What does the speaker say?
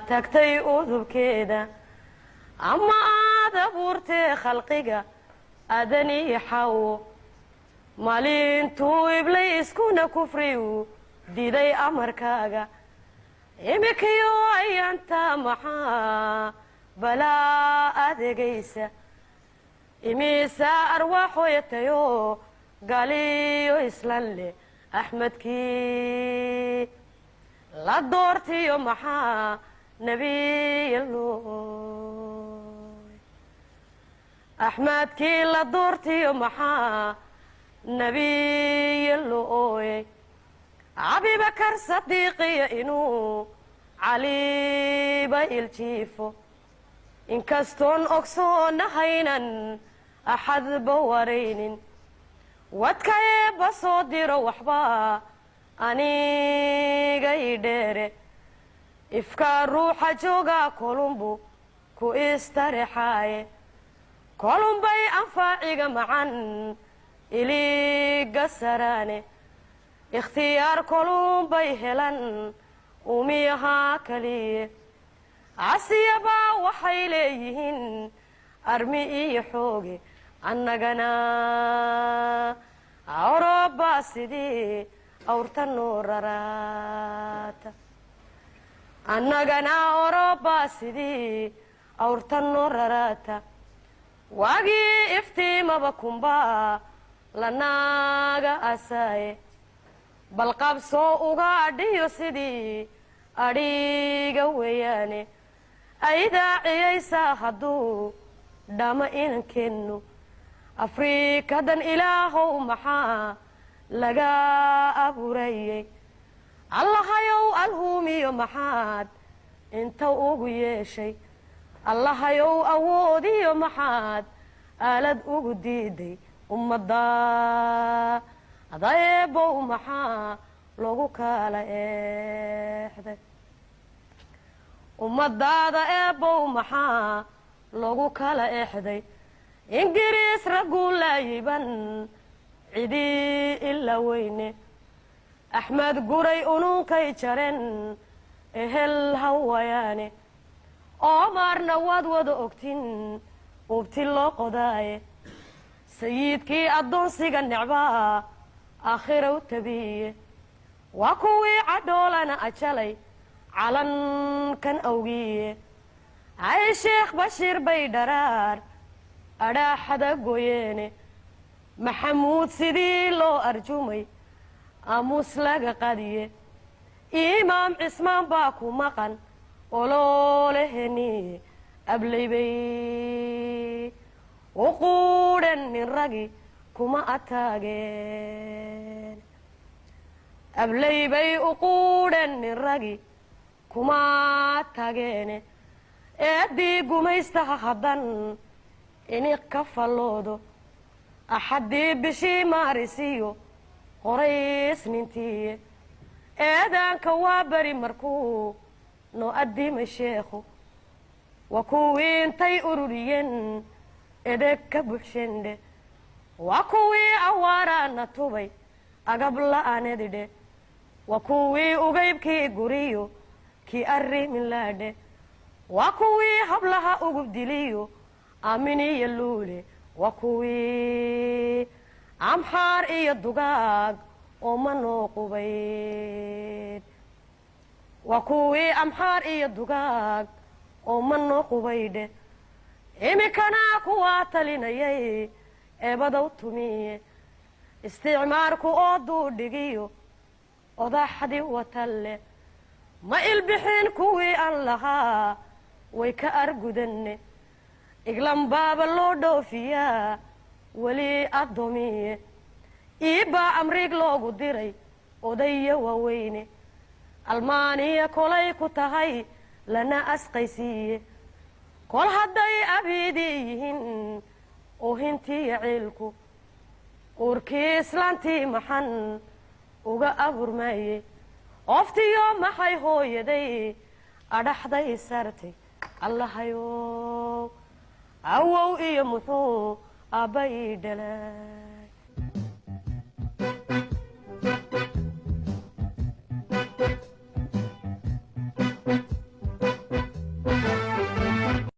Tagtay udubkeeda ama aad abuurtee khalqiga aadaniyo Xawo, maalintuu Iblayskuna kufriyu diiday amarkaaga, imikiyo ayaanta maxaa balaa adeegaysa? Imisaa arwaaxoyatayo galiyo islan leh? Axmedkii la doortiyo maxaa nebiyalooy? Axmedkii la doortiyo maxaa nebiya lo ooyay? Abibakar Sadiiqiyo inuu Caliba iljiifo, inkastoon ogsoonahaynan axadba waraynin, wadka Eebba soo diro waxba aniga i dheere. Ifkaa ruuxa joogaa kolumbu ku istarexaaye, kolumbay anfaaciga macan iliga saraane, ikhtiyaar kolumbay helan umiyahaa kaliye. Casiyabaa waxay leeyihiin armi iyo xooge, annagana Orobaa sidii awrta noo raraata, annagana Orobaa sidii awrta noo raraata. Waagii iftiimaba kunbaa lanaaga asaaye, balqabsoo ugaadhiyo sidii adhiga weeyaane. Aydaaciyaysaa hadduu dhama inankeennu Afrikadan. Ilaahow maxaa laga abuurayey? Allahayow alhuumiyo maxaad inta ugu yeeshay? Allahayow awoodiyo maxaad aalad ugu diiday ummadda adaeebow? Maxaa loogu kala eexday ummadaada eebow? Maxaa loogu kala exday? Ingiriis ragguu laayiban cidii ila weyne, Axmed Guray ununkay jaren ehel hawayaane, Oomaarna waad wada ogtin ubti loo qodaaye. Sayidkii addoonsiga necbaa aakhiraw tabiiye, waa kuwii cadhoolana ajalay calankan awgiiye. Ay Sheekh Bashiir bay dharaar adhaaxada goyeene, Maxamuud sidii loo arjumay aamuus laga qadiye. Imaam Cismaan baa ku maqan olooleheniye, ablaybay u quudhen nin ragi kuma ataageen, ablaybay u quudhen nin ragi kuma tageene. Eeddii gumaystaha haddan iniq ka falloodo, axaddii bishii maarisiyo qoraysnintiiye, eedaanka waa beri markuu noo addimay sheekhu, waa kuwii intay ururiyeen edeg ka buxshendhe, waa kuwii awaaraana tubay agab la'aanedidhe, waa kuwii ugaybkii guriyo kii arrimin laadhe, waa kuwii hablaha ugub diliyo aaminiyo luule, waa kuwii Amxaar iyo dugaag ooma noo qubayd, waa kuwii Amxaar iyo dugaag ooma noo qubaydhe. Iminkana kuwaa talinayay eebadow tumiye, isticmaarku oo duudhigiyo odaxdii watalle ma ilbixin kuwii aan lahaa way ka argudanne. Iglan baaba loo dhoofiyaa weli addoomiye, iibbaa amriig loogu diray odaya waaweyne. Almaaniya kolay ku tahay lana asqaysiiye, kol hadday abiidii yihiin oohintiiyo ciilku uurkii islaantii maxan uga aburmaaye? Ooftiyo maxay hooyaday adhaxday saartay? Allahayow awow iyo muxuu aabba ii dhalay?